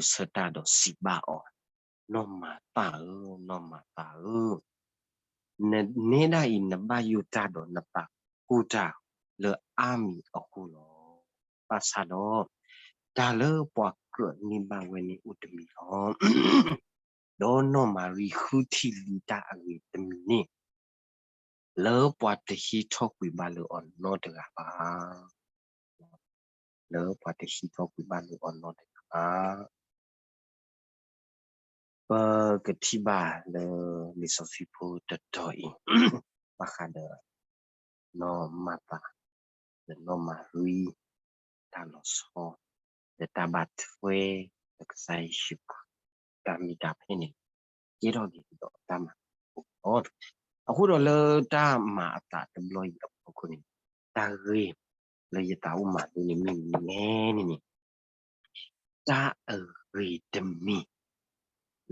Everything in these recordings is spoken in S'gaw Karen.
ယ့ၣ်ၡူးကတိၤဆၢတၢ်ဒီးစံးဘၣ်အီၤ, နီၢ်မၤသၣ်ဧၢ, နီၢ်မၤသၣ်ဧၢ, နန့ၢ်ဒၣ်အံၤ နဘၣ်ယိၣ်တၢ်ဒီးနသးကိၢ်တၢ်လၢအါမံၤအဃိလီၤ. ဘၣ်ဆၣ်ဒီး တၢ်လၢပှၤကြၢးန့ၢ်ဘၣ်ဝဲန့ၣ်အိၣ်တမံၤလီၤ. ဒီးနီၢ်မၤရံဃုထံၣ်လံတၢ်အဂ့ၤတမံၤန့ၣ် လၢပှၤတဟံးထီၣ်ကွံာ်ဘၣ်လၢအီၤနီတဂၤဘၣ်. လၢပှၤတဟံးထီၣ်ကွံာ်ဘၣ်လၢအီၤနီတဂၤဘၣ်. ပကထံၣ်ဘၣ်လၢလံာ်စီဆှံဖိတတီၤအံၤ ဘၣ်ဃးဒီး နီၢ်မၤသၣ် ဒီးနီၢ်မၤရံ တၢ်လီၤဆီ ဒီးတၢ်ဘၣ်ထွဲ ဒီးကစၢ်ယ့ၣ်ၡူးခရံာ် တၢ်မ့ၢ်တၢ်ဖဲန့ၣ် ကဲထီၣ်က့ၤဒီးတၢ်မၤအသးအဃိလီၤ. အဃိဒီးလၢတၢ်မၤအသးတဘျီအံၤအဖီခိၣ်န့ၣ် တၢ်ဂ့ၢ်လၢယသးအိၣ်မၤလိန့ၣ်မ့ၢ်မနုၤလဲၣ်န့ၣ်န့ၣ် တၢ်အဂ့ၤတမံၤ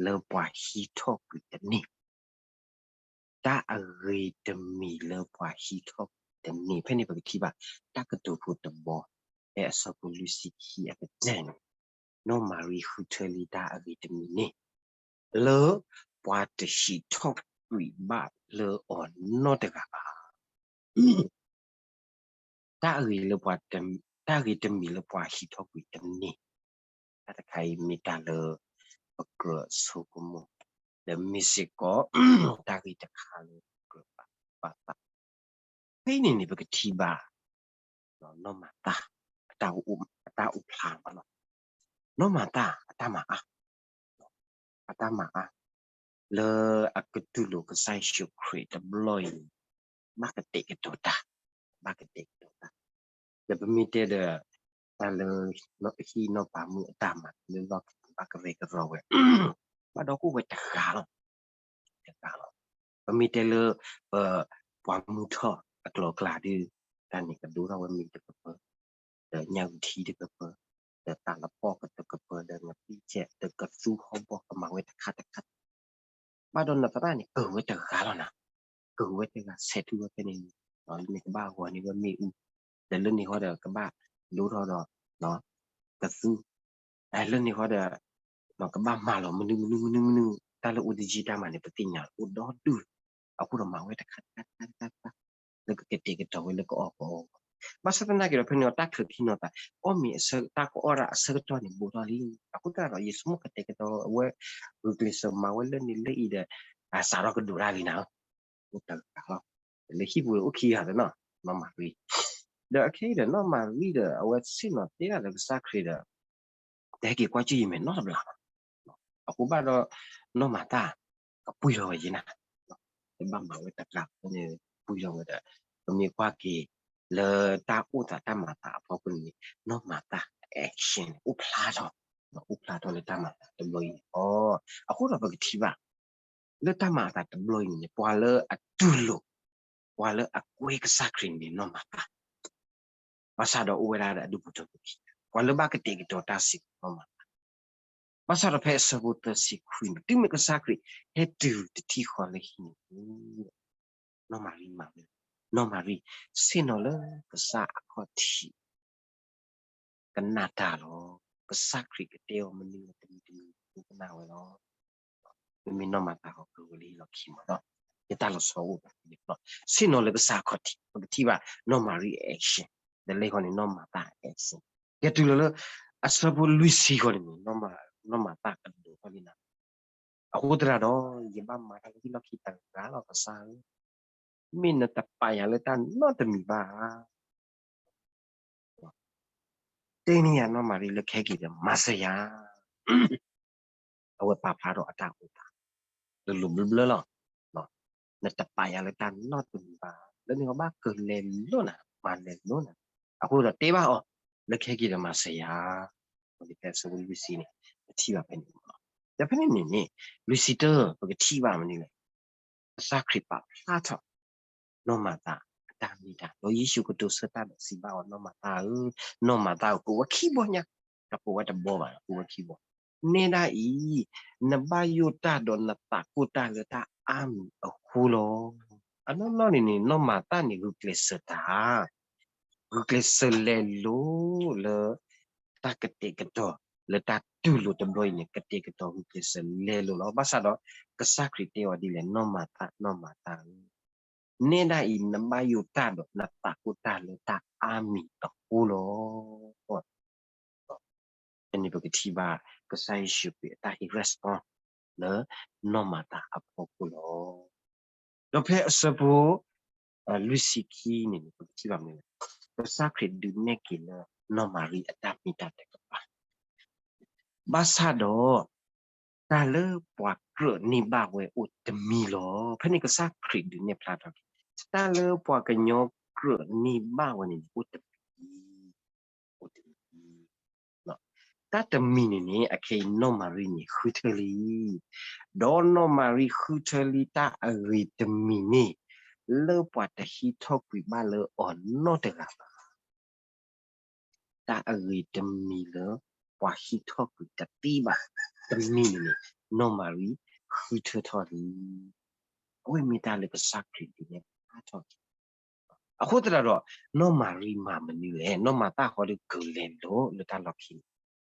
လၢပှၤဟံးထီၣ်ကွံာ်တန့ၢ် တၢ်အဂ့ၤတမံၤလၢပှၤဟံးထီၣ်ကွံာ်တန့ၢ် ဖဲန့ၣ်ပကထံၣ်ဘၣ် တၢ်ကတိၤဖိတဘီ ဖဲအဆၢဖိလွံၢ်ဆံခံအကတၢၢ်န့ၣ် နီၢ်မၤရံဃုထၢလံတၢ်အဂ့ၤတမံၤန့ၣ် လၢပှၤတဟံးထီၣ်ကွံာ်ဘၣ်လၢအီၤနီတဂၤဘၣ်. တၢ်အဂ့ၤလၢပှၤ, တၢ်ဂ့ၤတမံၤလၢပှၤဟံးထီၣ်ကွံာ်တန့ၢ်, တၢ်တခါအံၤမ့ၢ်တၢ်လၢပကြၢးဆိကမိၣ်, ဒီးမ့ၢ်စ့ၢ်ကီး တၢ်ဂ့ၢ်တခါလၢပကြၢးပာ်သူၣ်ပာ်သး, ဖဲအံၤန့ၣ်န့ၣ် ပကထံၣ်ဘၣ် နီၢ်မၤသၣ် အတၢ်အိၣ်ဖျါမးလီၤ. နီၢ်မၤသၣ်အတၢ်မၤအါ အတၢ်မၤအါ လၢအကတူၢ်လိာ်ကစၢ်ယ့ၣ်ၡူးခရံာ်တဘျီအံၤန့ၣ် ဘၣ်ကတဲာ်ကတီၤတၢ်, ဘၣ်ကတဲာ်ကတီၤတၢ်, ဒီးပမ့ၢ်တဲဒီး တၢ်လၢ ဟံၣ်နီၢ်ပၤမုၣ်အတၢ်မၤလၢလီၢ်ခံဘၣ်ကရဲၣ်ကရီဝဲ ဘၣ်ဒီးကအိၣ်ဝဲတဂၤလီၤ. တဂၤလီၤ. ပမ့ၢ်တဲလၢ ပ ပှၤမူထီၣ်အကျိၤအကျဲဒုး တၢ်န့ၣ်ကဒိထီၣ်ဝဲမ့ၤတကပၢၤ, ဒီးညၣ်အုၣ်ထံတကပၢၤ, ဒီးတၢ်လပီၢ်ကတကပၢၤ, ဒီးနပံၣ်ကဲး ဒီးကသူဟီၣ်ဘီၣ်ကမၤဝဲတခါတခါ, ဘၣ်ဒီးနသရၣ်န့ၣ် ကၢၤဝဲတဂၤလီၤနၤ, ကၢၤဝဲတဂၤဆဲးထူဝဲဖဲန့ၣ်, လၢန့ၣ်ကဘၣ်ဂီၤန့ၢ်ဝဲမ့ၣ်အူ, ဒီးလၢန့ၣ်ဃီဒီးကဘၣ်ဒိထီၣ်ဒီး ကသူ လၢန့ၣ်ဃီဒီး ကဘၣ်မၤလီၤမနုၤမနုၤမနုၤမနုၤ တၢ်လၢအိၣ်တယံာ်တၢ်မၤန့ၣ် ပသ့ၣ်ညါအိၣ်ဒီဒူၣ်, အဃိဒီးမၤဝဲတခါတခါတခါတခါ လၢကကတဲာ်ကတီၤဝဲလၢကအီၣ်ကအီ, ဘၣ်ဆၣ်သနာ်က့ဒီးဖဲန့ၣ်တၢ်ချုးထံနီၤသး အီၣ်မ့ၤအဆၢ တၢ်ကအီၣ်ဒၣ်အဆၢကတီၢ်န့ၣ် ဘူးထီၣ်လံ, အဃိသတးဒီး ယဆိကမိၣ်ကတဲာ်ကတီၤအဝဲ ဂုာ်ကျဲးစၢးမၤဝဲလၢန့ၣ်လၢအံၤဒီး စးထီၣ်ကဒိးတၢ်လံနၤ အိၣ်တဂၤလီၤ, လၢဟံၣ်ပူၤအိၣ်ခံဂၤလီၤနီၤ နီၢ်မၤရံ, ဒီးခဲအံၤဒီးနီၢ်မၤရံဒီး အဝဲဆ့ၣ်နီၤတဲဒၣ်လၢကစၢ်ခရံာ်ဒီး တဟဲက့ၤကွၢ်ကၠူၣ်ယမဲာ်နီတဘျီဘၣ်, အဃိဘၣ်ဒီး နီၢ်မၤသၣ် ကပှံၢ်ထီၣ်ဝဲယဲနၤ, တဘၣ်မၤဝဲတကျါန့ၣ် ပှံၢ်ထီၣ်ဝဲဒီး ပမ့ၢ်ကွၢ်က့ၤ လၢတၢ်အိၣ်သးတၢ်မၤသးအဖီခိၣ်န့ၣ် နီၢ်မၤသၣ် action န့ၣ် အိၣ်ဖျါထီၣ်, အိၣ်ဖျါထီၣ်လၢတၢ်မၤသးတဘျီအံၤန့ၣ်လီၤ, အဃိဒီးပကထံၣ်ဘၣ် လၢတၢ်မၤအသးတဘျီအံၤန့ၣ်န့ၣ် ပှၤလၢအတူၢ်လိာ်, ပှၤလၢအကွဲကစၢ်ခရံာ်န့ၣ် နီၢ်မၤသၣ်, ဘၣ်ဆၣ်ဒီးအိၣ်ဝဲဒၣ်ဒီးအဒူၣ်ဖိထၢဖိခံ, ပှၤလၢဘၣ်ကတဲာ်ကတီၤတၢ်စ့ၢ်ကီး နီၢ်မၤသၣ်, ဘၣ်ဆၣ်ဒီးဖဲအဆၢဖိသၢဆံခွံန့ၣ် တုၤမ့ၢ်ကစၢ်ခရံာ်ဟဲတုၤတထံၣ်ဃီလၢဟံၣ်န့ၣ် နီၢ်မၤရံမၤဝဲ, နီၢ်မၤရံ ဆ့ၣ်နီၤလၢကစၢ်အခီၣ်ထံး ကနၣ်တၢ်လီၤ, ကစၢ်ခရံာ်ကတဲအီၤမနုၤတမံၤတမံၤ ကနၣ်ဝဲလီၤ, မ့မ့ၢ်နီၢ်မၤသၣ်ဃီကဝဲလၢဟံၣ်လီၢ်ခံမးနီၤ, ယတၢ်လီၤဆီအိၣ်ဘၣ်န့ၣ်လီၤ, ဆ့ၣ်နီၤလၢကစၢ်အခီၣ်ထံး ပကထံၣ်ဘၣ် နီၢ်မၤရံ action, ဒီးလၢဟံၣ်ဃီန့ၣ် နီၢ်မၤသၣ် action, ကဲတုၤလီၤလၢ အဆၢဖိလွံၢ်ဆံဃီန့ၣ်န့ၣ် နီၢ်မၤသၣ်ကဒိးထီၣ်လံနၤ, အဃိသတးဒီး ယဘၣ်မၤတၢ်လၢဟံၣ်လီၢ်ခံတဂၤလီၤ ကစၢ်ဧၢ, မ့ၢ်နတပာ်ယၤလၢတၢ်နီတမံၤဘၣ်ဧါ တဲန့ၢ်ယၤနီၢ်မၤရံလၢခဲက့ၤဒီးမၤစၢၤယၤ, အဝဲပာ်ဖျါထီၣ်အတၢ်အိၣ်သး လိၤလိၤဘျၢဘျၢလီၤ, နတပာ်ယၤလၢတၢ်နီတမံၤဘၣ်, လၢန့ၣ်အဘၣ်ကလဲၤလိၤနၤ မၤလဲၤလိၤနၤ, အဃိဒီးတဲဘၣ်အီၤ လၢခဲက့ၤဒီးမၤစၢၤယၤ, ဖဲအဆၢဖိလွံၢ်ဆံန့ၣ် ပထံၣ်ဘၣ်ဖဲန့ၣ်လီၤ, ဒီးဖဲန့ၣ်န့ၣ်န့ၣ် လွံၢ်ဆံတၢ ပကထံၣ်ဘၣ်မနုၤလဲၣ် ကစၢ်ခရံာ်ပာ်ဖျါထီၣ် နီၢ်မၤသၣ်အတၢ်မ့ၢ်တၢ်တီ, ဒီးယ့ၣ်ၡူးကတိၤဆၢတၢ်ဒီးစံးဘၣ်အီၤ နီၢ်မၤသၣ်ဧၢ, နီၢ်မၤသၣ်ဧၢ, ကိးဝဲခံဘီညါ, တကိးဝဲတဘီဘၣ်, ကိးဝဲခံဘီ, နဲဒၣ်အံၤ နဘၣ်ယိၣ်တၢ်ဒီးနသးကိၢ်တၢ်လၢတၢ်အါမံၤအဃိလီၤ. အနီၢ်နီၢ်န့ၣ်န့ၣ် နီၢ်မၤသၣ်န့ၣ် ဂုာ်ကျဲးစၢးတၢ် ဂုာ်ကျဲးစၢးလဲၤလိၤလၢ တၢ်ကတဲာ်ကတီၤ လၢတၢ်တူၢ်လိာ်တဘျီအံၤန့ၣ် ကတဲာ်ကတီၤဂုာ်ကျဲးစၢးလဲလိာ်လီၤ. ဘၣ်ဆၣ်ဒီး ကစၢ်ခရံာ်တဲအီၤဒ်လဲၣ်, နီၢ်မၤသၣ်, နီၢ်မၤသၣ်ဧၢ, နဲဒၣ်အံၤ နဘၣ်ယိၣ်တၢ်ဒီးနသးကိၢ်တၢ်လၢတၢ်အါမံၤအဃိလီၤ. ဖဲန့ၣ်ပကထံၣ်ဘၣ် ကစၢ်ယ့ၣ်ၡူးခရံာ်အတၢ်ဟ့ၣ် response လၢနီၢ်မၤသၣ်အဖီခိၣ်လီၤ. ဒီးဖဲအဆၢဖိ လွံၢ်ဆံခံန့ၣ်န့ၣ် ပကထံၣ်ဘၣ်မနုၤလဲၣ်, ကစၢ်ခရံာ်ဒုးနဲၣ်က့ၤလၢနီၢ်မၤရံအတၢ်မ့ၢ်တၢ်တီတကပၤ, ဘၣ်ဆၣ်ဒီး တၢ်လၢပှၤကြၢးန့ၢ်ဘၣ်ဝဲအိၣ်တမံၤလီၤ. ဖဲန့ၣ်ကစၢ်ခရံာ်ဒုးနဲၣ်ဖျါထီၣ်က့ၤ တၢ်လၢပှၤကညီကြၢးန့ၢ်ဘၣ်ဝဲန့ၣ်န့ၣ် အိၣ်တမံၤ, အိၣ်တမံၤ တၢ်တမံၤန့ၣ်န့ၣ် အခဲအံၤနီၢ်မၤရံန့ၣ်ဃုထၢလံ, ဒီးနီၢ်မၤရံဃုထၢလံတၢ်အဂ့ၤတမံၤန့ၣ် လၢပှၤတဟံးထီၣ်ကွံာ်ဘၣ်လၢအီၤနီတဂၤဘၣ်. တၢ်အဂ့ၤတမံၤလၢ ပှၤဟံးထီၣ်ကွံာ်တသ့ဘၣ်တမံၤန့ၣ်န့ၣ် နီၢ်မၤရံဃုထၢထီၣ်လံ. အဝဲမ့ၢ်တၢ်လၢကစၢ်ခရံာ်ဒုးနဲၣ်ဖျါထီၣ်က့ၤ အဃိသတးဒီး နီၢ်မၤရံမၤမနုၤလဲၣ်. နီၢ်မၤသၣ်ဃီဒီးကလဲၤလိာ်လၢတၢ်လီၢ်ခံန့ၣ်,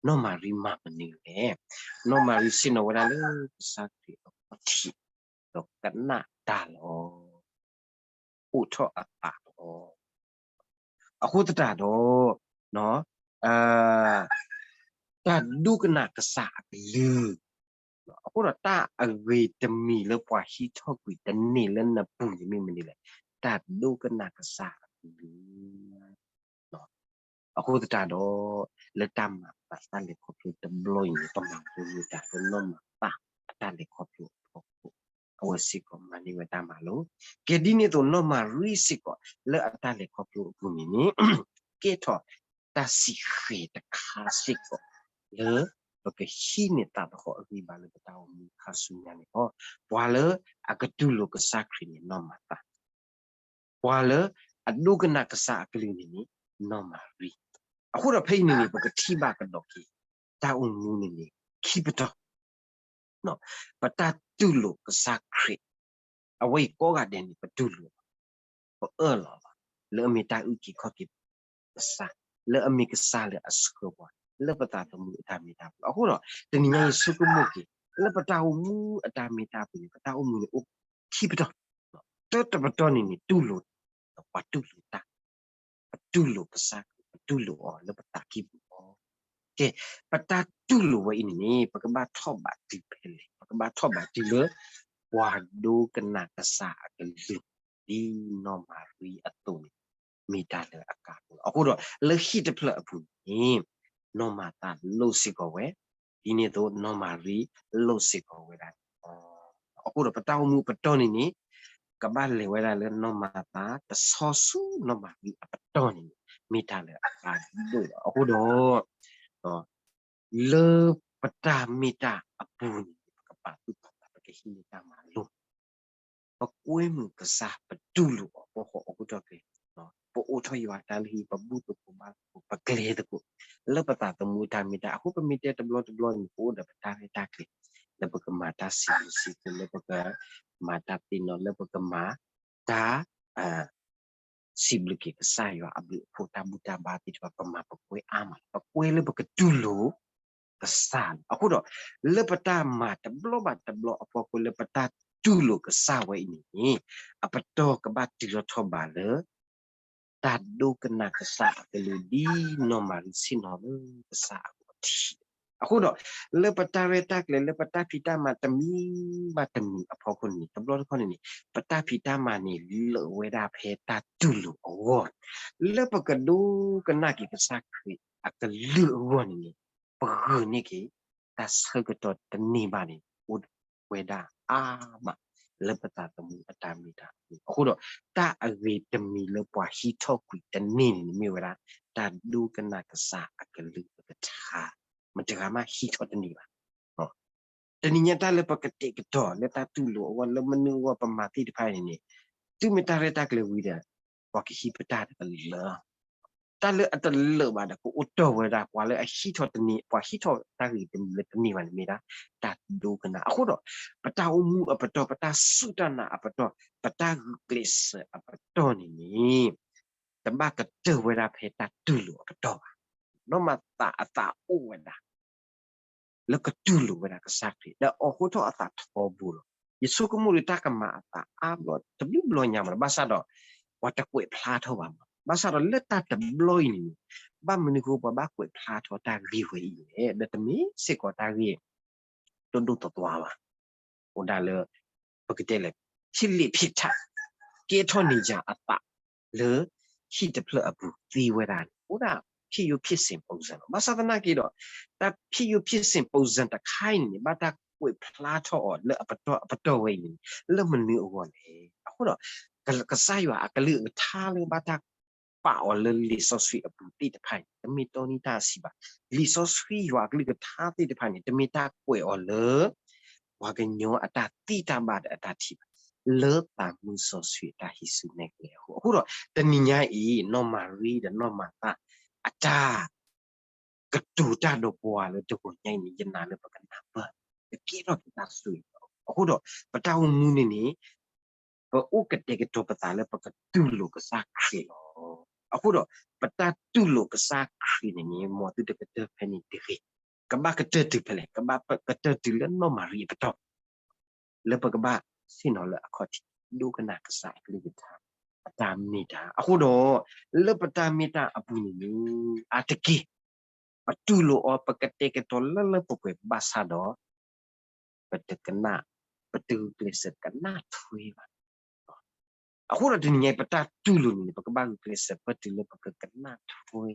နီၢ်မၤရံမၤမနုၤလဲၣ်. နီၢ်မၤရံဆ့ၣ်နီၤဝဲဒၣ်လၢကစၢ်ခရံာ်အခီၣ်ထံး, ဒီးကနၣ်တၢ်လီၤ. အိးထီၣ်အသးလီၤ. အဃိသတးဒီး တၢ်ဒိကနၣ်ကစၢ်အကလုၢ်, အဃိဒီးတၢ်အဂ့ၤတမံၤလၢပှၤဟံးထီၣ်ကွံာ်တန့ၢ်လၢနပူၤန့ၣ်မ့ၢ်မနုၤလဲၣ်, တၢ်ဒိကနၣ်ကစၢ်အကလုၢ်. အဃိသတးဒီး လၢတၢ်မၤအသးတၢ်လဲၤခီဖျိတဘျီအံၤန့ၣ် ပမၤလိမ့ၢ်တၢ်လၢနီၢ်မၤသၣ်အတၢ်လဲၤခီဖျိအဖီခိၣ် အဝဲစ့ၢ်ကီးမၤန့ၢ်ဝဲတၢ်မၤလိ, ကဲဒ်န့ၣ်အသိးနီၢ်မၤရံစ့ၢ်ကီး လၢအတၢ်လဲၤခီဖျိအပူၤန့ၣ်န့ၣ် ကဲထီၣ်တၢ်စံးဃဲၤတခါစ့ၢ်ကီး လၢပကဟံးန့ၢ်သးသဟီၣ်အဂံၢ်ဘါလၢပတၢ်အိၣ်မူခါဆူညါန့ၣ်လီၤ. ပှၤလၢအကတူၢ်လိာ်ကစၢ်ခရံာ်န့ၣ်နီၢ်မၤသၣ် ပှၤလၢအဒိကနၣ်ကစၢ်အကလုၢ်န့ၣ်န့ၣ် နီၢ်မၤရံ. အဃိဒီးဖဲအံၤန့ၣ်န့ၣ် ပကထံၣ်ဘၣ်ကဒီးက့ၤ တၢ်အိၣ်မူန့ၣ်န့ၣ် ခံပတီၢ်, ပတၢ်တူၢ်လိာ်ကစၢ်ခရံာ်, အဝဲအံၤကိးဂၤဒဲးန့ၣ် ပတူၢ်လိာ်လီၤ, ပအၢၣ်လီၤလီၤ, လၢအမ့ၢ်တၢ်အုၣ်က့ၤခီၣ်က့ၤပကစၢ်, လၢအမ့ၢ်ကစၢ်လၢအဆှၢပှၤ လၢပသးသမူအတၢ်မ့ၢ်တၢ်ပူၤလီၤ. အဃိဒီး တနံၤညါယဆိကမိၣ်က့ၤ လၢပတၢ်အိၣ်မူအတၢ်မ့ၢ်တၢ်ပူၤန့ၣ် ပတၢ်အိၣ်မူန့ၣ်အိၣ်ခံပတီၢ်, တၢတပတီၢ်န့ၣ်န့ၣ် တူၢ်လိာ်, ပှၤတူၢ်လိာ်တၢ်, ပတူၢ်လိာ်ကစၢ်ခရံာ်, ပတူၢ်လိာ်အီၤလၢပသးကံၢ်ပူၤလီၤ. ကဲ, ပတၢ်တူၢ်လိာ်ဝဲအံၤန့ၣ်န့ၣ် ပကဘၣ်ထီၣ်ဘးတုၤဖဲလဲၣ်, ပကဘၣ်ထီၣ်ဘးတုၤလၢ ပှၤဒိကနၣ်ကစၢ်အကလုၢ် ဒ်နီၢ်မၤရံအသိးန့ၣ် မ့ၢ်တၢ်လၢအကါဒိၣ်လီၤ. အဃိဒီး လၢဟံၣ်တဖျၢၣ်အပူၤန့ၣ် နီၢ်မၤသၣ်လိၣ်စ့ၢ်ကီးဝဲ, ဒ်န့ၣ်အသိးနီၢ်မၤရံလိၣ်စ့ၢ်ကီးဝဲဒၣ်န့ၣ်လီၤ. အဃိဒီးပတၢ်အိၣ်မူပတီၢ်န့ၣ်န့ၣ် ကဘၣ်လဲၤဝဲဒၣ်လၢနီၢ်မၤသၣ်တဆီဆူနီၢ်မၤရံအပတီၢ်န့ၣ်န့ၣ် မ့ၢ်တၢ်လၢအကါဒိၣ်လီၤ. အဃိဒီး လၢပတၢ်မ့ၢ်တၢ်အပူၤန့ၣ် ပကပာ်သူၣ်ပာ်သး ပကဟံးန့ၢ်တၢ်မၤလိ, ပကွဲမုာ်ကစၢ် ပတူၢ်လိာ်အီၤ ပဟီၣ်ခိၣ်အကတီၢ်ကျဲ, ပအိးထီၣ်ယွၤတၢ်လုၢ်ဟံၣ် ပဘူၣ်သကိးဘါသကိး ပကျဲၤသကိး လၢပသးသမူအတၢ်မ့ၢ်တၢ်, အဃိပမ့ၢ်တဲတဘျီတဘျီန့ၣ် ပအိၣ်ဒီးပတၢ်ရဲၣ်တၢ်ကျဲၤ လၢပကမၤတၢ်စံးဘျုးစံးဖှိၣ် လၢပကမၤတၢ်သ့ၣ်နီၣ် လၢပကမၤတၢ် စံးဘျုးက့ၤကစၢ်ယွၤအဘျုးအဖှိၣ် တၢ်ဘူၣ်တၢ်ဘါသ့ၣ်တဖၣ် ပမၤပကွဲအါမးလီၤ. ပကွဲလၢပကတူၢ်လိာ်ကစၢ်လီၤ. အဃိဒီး လၢပတၢ်မၤတဘျီဘၣ်တဘျီအဖီခိၣ် လၢပတၢ်တူၢ်လိာ်ကစၢ်ဝဲအံၤန့ၣ်န့ၣ် အပတီၢ်ကဘၣ်တုၤလီၤထီၣ်ဘးလၢ တၢ်ဒိကနၣ်ကစၢ်အကလုၢ် ဒ်နီၢ်မၤရံဆ့ၣ်နီၤလၢကစၢ်အဂီၢ်ထံး. အဃိဒီး လၢပတၢ်ရဲၣ်တၢ်ကျဲၤ လၢပတၢ်ဖံးတၢ်မၤတမံၤဘၣ်တမံၤအဖီခိၣ်န့ၣ် တဘျီတခီၣ်န့ၣ်န့ၣ် ပတၢ်ဖံးတၢ်မၤန့ၣ် လၢာ်ဝဲဒၣ်ဖဲတၢ်တူၢ်လိာ်အဂီၢ်, လၢပကဒိကနၣ်က့ၤကစၢ်ခရံာ်အကလုၢ်အဂီၢ်န့ၣ်န့ၣ် ပဂုာ်န့ၢ်က့ၤ တၢ်ဆၢကတီၢ်တန့ၢ်ဘၣ်န့ၣ် အိၣ်ဝဲဒၣ်အါမး လၢပသးသမူအတၢ်မ့ၢ်တၢ်အပူၤ. အဃိဒီး တၢ်အဂ့ၤတမံၤလၢပှၤဟံးထီၣ်ကွံာ်တန့ၢ်န့ၣ်န့ၣ် မ့ၢ်ဝဲဒၣ် တၢ်ဒိကနၣ်ကစၢ်အကလုၢ်အကထါ မတၤဂၤမးဟံးထီၣ်တန့ၢ်ဘၣ်. တနံၤညါတၢ်လၢပကတဲာ်ကတီၤလၢတၢ်တူၢ်လိာ်အဂီၢ် လၢမနုၤအဂီၢ်ပမၤသ့ၣ်တဖၣ်အံၤန့ၣ်န့ၣ် တုၤမ့ၢ်တၢ်ရဲၣ်တၢ်ကျဲၤဝံၤဒီး ပှၤကဟံးပတၢ်ဒီးကလၢာ် တၢ်လၢအတလၢာ်ဘၣ်ဒီး ကအိၣ်တီၢ်ဝဲဒၣ် ပှၤလၢအဟံးထီၣ်တန့ၢ် ပှၤဟံးထီၣ်တၢ်ဂ့ၤတမံၤလၢတန့ၢ်ဘၣ်န့ၣ်မ့ၢ်ဒၣ် တၢ်ဒိကနၣ်. အဃိဒီး ပတၢ်အိၣ်မူအပတီၢ် ပတၢ်စူၢ်တၢ်နာ်အပတီၢ် ပတၢ်ဂုာ်ကျဲးစၢးအပတီၢ်န့ၣ်န့ၣ် တဘၣ်ကတၢၢ်ဝဲဒၣ်ဖဲတၢ်တူၢ်လိာ်အပတီၢ်ဘၣ်. နီၢ်မၤသးအသးအိၣ်ဝဲဒၣ် လၢကတူၢ်လိာ်ဝဲဒၣ်ကစၢ်ခရံာ် ဒီးအိးထီၣ်အသးထီဘိလီၤ. ယဆိကမိၣ်ဒီးတၢ်ကမၤအသးအါဘျီတဘျုးဘျီညါမးလီၤ. ဘၣ်ဆၣ်ဒီး ပှၤတကွဲးဖျါထီၣ်ဘၣ်မး. ဘၣ်ဆၣ်ဒီးလၢတၢ်တဘျီအံၤန့ၣ်န့ၣ် ဘၣ်မနုၤဃိပှၤဘၣ်ကွဲးဖျါထီၣ်တၢ်ဂ့ၢ်ဝဲအံၤလဲၣ်. ဒီးတမ့ၢ်စ့ၢ်ကီးတၢ်ဂ့ၢ် ဒိၣ်ဒိၣ်သွါသွါဘၣ်. အိၣ်ဒၣ်လၢ ပကတဲလဲၣ် ထံလ့ၣ်ဖံးထး ကဲထီၣ်န့ၢ်ယၤအသး လၢဟံၣ်တဖျၢၣ်အပူၤသ့ဝဲဒၣ်န့ၣ် အိၣ်ဒၣ် ဖြစ်ရိုးဖြစ်စဉ်ပုံစံ လီၤ. ဘၣ်ဆၣ်သနာ်က့ဒီး တၢ် ဖြစ်ရိုးဖြစ်စဉ်ပုံစံ တခါအံၤန့ၣ်န့ၣ် ဘၣ်တၢ်ကွဲးဖျါထီၣ်အီၤလၢအပတီၢ်အပတီၢ်ဝဲအံၤန့ၣ် လၢမနုၤအဂီၢ်လဲၣ်. အဃိဒီး ကစၢ်ယွၤအကလုၢ်အကထါလၢဘၣ်တၢ် ပာ်အီၤလၢလံာ်စီဆှံအပူၤသ့ၣ်တဖၣ်န့ၣ် တမ့ၢ်တီနံတၢ်အဆံးဘၣ်. လံာ်စီဆှံယွၤအကလုၢ်ကထါသ့ၣ်တဖၣ်န့ၣ် တမ့ၢ်တၢ်ကွဲးအီၤလၢ ပှၤကညီအတၢ်သ့တၢ်ဘၣ်ဒီးအတၢ်ထံၣ်ဘၣ်. လၢသးမုၢ်စီဆှံအတၢ်ဟံးစုနဲၣ်ကျဲအဃိ အဃိဒီး တနံၤညါအံၤ နီၢ်မၤရံဒီးနီၢ်မၤသၣ် အတၢ် ကတိၤတၢ်ဒီးပှၤလၢတဂီၤညါအံၤန့ၣ် ယနာ်လၢပကနၢ်ပၢၢ် ကကဲထီၣ်က့ၤတၢ်ဆိၣ်ဂ့ၤလီၤ. အဃိဒီး ပတၢ်အိၣ်မူန့ၣ်န့ၣ် ပအိၣ်ကတဲာ်ကတီၤပသးလၢပကတူၢ်လိာ်ကစၢ်ခရံာ်လီၤ. အဃိဒီး ပတၢ်တူၢ်လိာ်ကစၢ်ခရံာ်န့ၣ်န့ၣ် မ်သုတကတၢၢ်ဖဲန့ၣ်တဂ့ၤ. ကဘၣ်ကတၢၢ်တုၤဖဲလဲၣ်, ကဘၣ်ကတၢၢ်တုၤလၢနီၢ်မၤရံအပတီၢ် လၢပကဘၣ်ဆ့ၣ်နီၤလၢအခီၣ်ထံး ဒိကနၣ်ကစၢ်အကလုၢ်ကထါ အတၢ်မ့ၢ်တၢ်. အဃိဒီး လၢပတၢ်မ့ၢ်တၢ်အပူၤန့ၣ်န့ၣ် အါတက့ၢ် ပတူၢ်လိာ်အီၤ ပကတဲာ်ကတီၤလၢလၢပှဲၤပှဲၤဘၣ်ဆၣ်ဒီး ပတကနၣ် ပတဂုာ်ကျဲးစၢးကနၣ်ထွဲဘၣ်. အဃိဒီးတနံၤညါအံၤ ပတၢ်တူၢ်လိာ်န့ၣ်န့ၣ် ပကဘၣ်ဂုာ်ကျဲးစၢးပတုၤလၢပကကနၣ်ထွဲ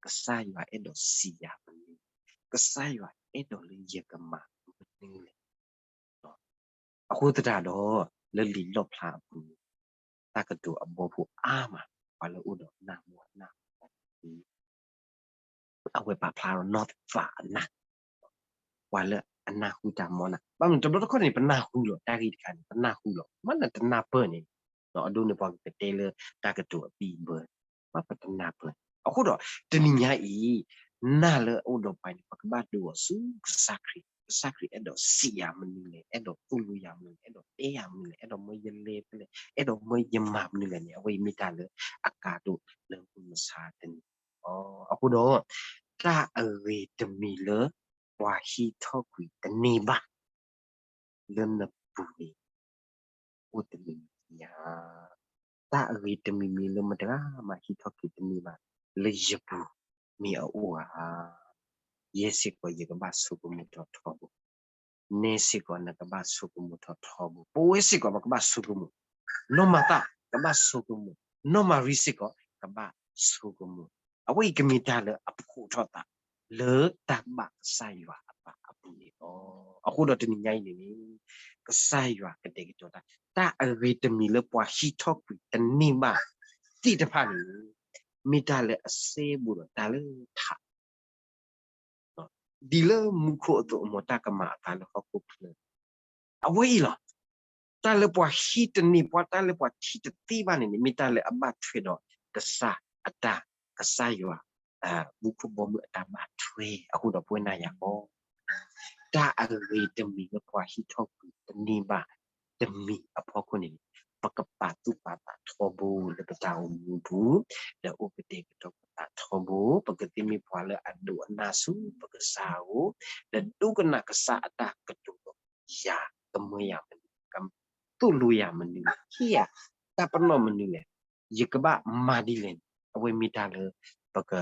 ကစၢ်ယွၤအဲၣ်ဒိးစံးယၤမနုၤလဲၣ်, ကစၢ်ယွၤအဲၣ်ဒိးလၢယကမၤမနုၤလဲၣ်. အဃိသတးဒီး လၢလံာ်လီၣ်ဖျါအပူၤန့ၣ် တၢ်ကတိၤအဘီဖိအါမး, ပှၤလၢအိၣ်ဒီးနၢ်မိၢ်အနၢ် အဝဲပာ်ဖျါထီၣ်နီၢ်သးအနၢ်, ပှၤလၢအနၢ်ဟူတၢ်မီၢ်နၢ်. ဘၣ်မနုၤတဘျီတခီၣ်န့ၣ် ပနၢ်ဟူလီၤ, တၢ်ဂ့ၢ်တခါန့ၣ် ပနၢ်ဟူလီၤ, မ့ၢ်လၢတနၢ်ပၢၢ်န့ၣ်, အဒိန့ၣ်ပှၤကကတဲလၢတၢ်ကတိၤအဘံၣ်အဘၢန့ၣ် ဘၣ်ပတနၢ်ပၢၢ်န့ၣ်. အဃိဒီး တနံၤညါအံၤ နၢ်လၢအအိၣ်ဒီးပှၤန့ၣ် ပကဘၣ်ဒိးအီၤဆူကစၢ်ခရံာ်, ကစၢ်ခရံာ်အဲၣ်ဒိးစံးယၤမနုၤလဲၣ်, အဲၣ်ဒိးသိၣ်လိယၤမနုၤလဲၣ်, အဲၣ်ဒိးတဲယၤမနုၤလဲၣ်, အဲၣ်ဒိးမၢယလဲၤဖဲလဲၣ်, အဲၣ်ဒိးမၢယမၤမနုၤလဲၣ်န့ၣ် အဝဲအံၤမ့ၢ်တၢ်လၢအကါဒိၣ်လၢမုၢ်မဆါတနံၤအံၤလီၤ. အဃိဒီး တၢ်အဂ့ၤတမံၤလၢ ပှၤဟံးထီၣ်ကွံာ်တန့ၢ်ဘၣ် လၢနပူၤန့ၣ် အိၣ်တမံၤမံၤဧါ. တၢ်အဂ့ၤတမံၤမံၤလၢမတၤမးဟံးထီၣ်ကွံာ်တန့ၢ်ဘၣ် လၢယပူၤမ့ၢ်အအိၣ်ဧါ. ယဲစ့ၢ်ကီးယကဘၣ်ဆိကမိၣ်ထီၣ်ထီဘိ, နဲစ့ၢ်ကီးနကဘၣ်ဆိကမိၣ်ထီၣ်ထီဘိ, ပဝဲစ့ၢ်ကီးပကဘၣ်ဆိကမိၣ်, နီၢ်မၤသးကဘၣ်ဆိကမိၣ်, နီၢ်မၤရံစ့ၢ်ကီးကဘၣ်ဆိကမိၣ်. အဝဲအံၤကမ့ၢ်တၢ်လၢအဖှိၣ်ထီၣ်သး လၢတၢ်ဘၣ်ကစၢ်ယွၤအသးအပူၤန့ၣ်လီၤ. အဃိဒီးတနံၤညါအံၤန့ၣ်န့ၣ် ကစၢ်ယွၤကတဲာ်ကတီၤတၢ်, တၢ်အဂ့ၤတမံၤလၢပှၤဟံးထီၣ်ကွံာ်တန့ၢ်ဘၣ်သ့ၣ်တဖၣ်န့ၣ် မ့ၢ်တၢ်လၢအစဲဘူးဒီးတၢ်လၢထး ဒ်လၢမူခိၣ်အသိးအမီၢ်တၢ်ကမၤအသးလၢဟီၣ်ခိၣ်ချၢ အဝဲအံၤလီၤ. တၢ်လၢပှၤဟံးတန့ၢ် ပှၤတၢ်လၢပှၤထံၣ်တသ့ဘၣ်န့ၣ်န့ၣ် မ့ၢ်တၢ်လၢအဘၣ်ထွဲဒီးကစၢ်အတၢ်, ကစၢ်ယွၤ မူခိၣ်ဘီမုၢ်အတၢ်ဘၣ်ထွဲ အဃိဒီးပဝဲနၤယၤဃီ တၢ်အဂ့ၤတမံၤလၢပှၤဟံးထီၣ်ကွံာ်တန့ၢ်ဘၣ်တမံၤအဖီခိၣ်န့ၣ်န့ၣ် ပကပာ်သူၣ်ပာ်သးထီဘိလၢပတၢ်အိၣ်မူပူၤ ဒီးအိၣ်ကတဲာ်ကတီၤပသးထီဘိ ပကသ့မ့ၢ်ပှၤလၢအဒိကနၣ်ဆူပကစၢ်အအိၣ် ဒီးဒိကနၣ်ကစၢ်အတၢ်ကတိၤဒီး ယၤကမၢယၤမနုၤလဲၣ်, သိၣ်လိယၤမနုၤလဲၣ်, ဟ့ၣ်ယၤတၢ်ပနီၣ်မနုၤလဲၣ်, ယကဘၣ်မၤဒ်လဲၣ်န့ၣ် အဝဲမ့ၢ်တၢ်လၢပက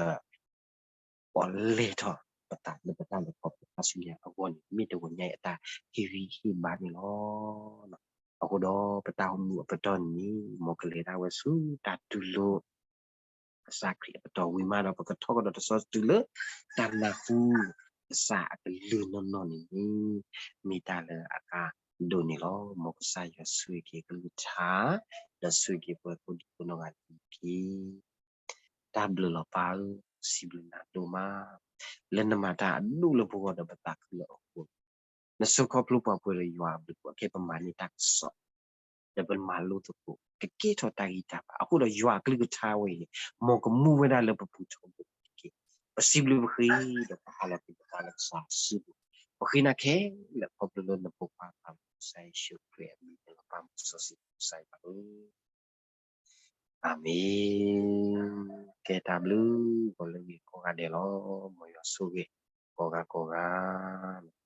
ပလဲၤထီၣ်ပသးလၢပတၢ်လဲၤခီဖျိတၢ်ဆူညါအဂီၢ်န့ၣ် မ့ၢ်တဂီၤညါအံၤအတၢ်ဟ့ၣ်ဂံၢ်ဟ့ၣ်ဘါန့ၣ်လီၤ. အဃိဒီးပတၢ်အိၣ်မူအပတီၢ်န့ၣ် မ်ကလဲၤဒၣ်ဝဲဆူတၢ်တူၢ်လိာ် ကစၢ်ခရံာ်အပတီၢ်ဝံၤမးဒီး ပကထီၣ်ကဒီးတဆီတုၤလၢ တၢ်နၢ်ဟူ ကစၢ်အကလုၢ်နီၢ်နီၢ်န့ၣ် မ့ၢ်တၢ်လၢအကါဒိၣ်န့ၣ်လီၤ. မ်ကစၢ်ယွၤဆိၣ်ဂ့ၤက့ၤအကလုၢ်ကထါ ဒီးဆိၣ်ဂ့ၤက့ၤပှၤကိးဒံကိးနီၢ်ဂၤဒဲးတက့ၢ်. တၢ်ဘျုးလီၤပၢ်ဧၢ, စံးဘျုးနၤဒိၣ်မး လၢနမၤတၢ်အဒိၣ်လၢပဂီၢ်ဒီးပသးခုလၢအဃိ, နဆိၣ်ခီဖျိပှၤပှဲၤဒီးယွၤအဘျုးအဖှိၣ်အဃိ ပမၤန့ၢ်တၢ်ကစီၣ် ဒီးပမၤလိသကိး ကကဲထီၣ်တၢ်ဂံၢ်တၢ်ဘါ. အဃိဒီးယွၤအကလုၢ်ကထါဝဲအံၤန့ၣ် မ်ကမူဝဲဒၣ်လၢပပူၤထီဘိန့ၣ်တက့ၢ်. ပစံးဘျုးပဃ့ဒီးပဟးလီၤက့ၤပသးလၢကစၢ်စုပူၤ, ပဃ့နၤခဲလၢာ်ခီဖျိလၢနဖိခွါသးဘိကစၢ်ယ့ၣ်ၡူးခရံာ်အမံၤ လၢပၢ်မူစီဆှံကစၢ်ယွၤဧၢ, အၤမ့ၣ်. ကဲတၢ်ဘျုးဂီၤလၢဂ့ၤကိးဂၤဒဲးလီၤ. မ်ယွၤဆိၣ်ဂ့ၤ ကိးဂၤကိးဂၤလီၤ.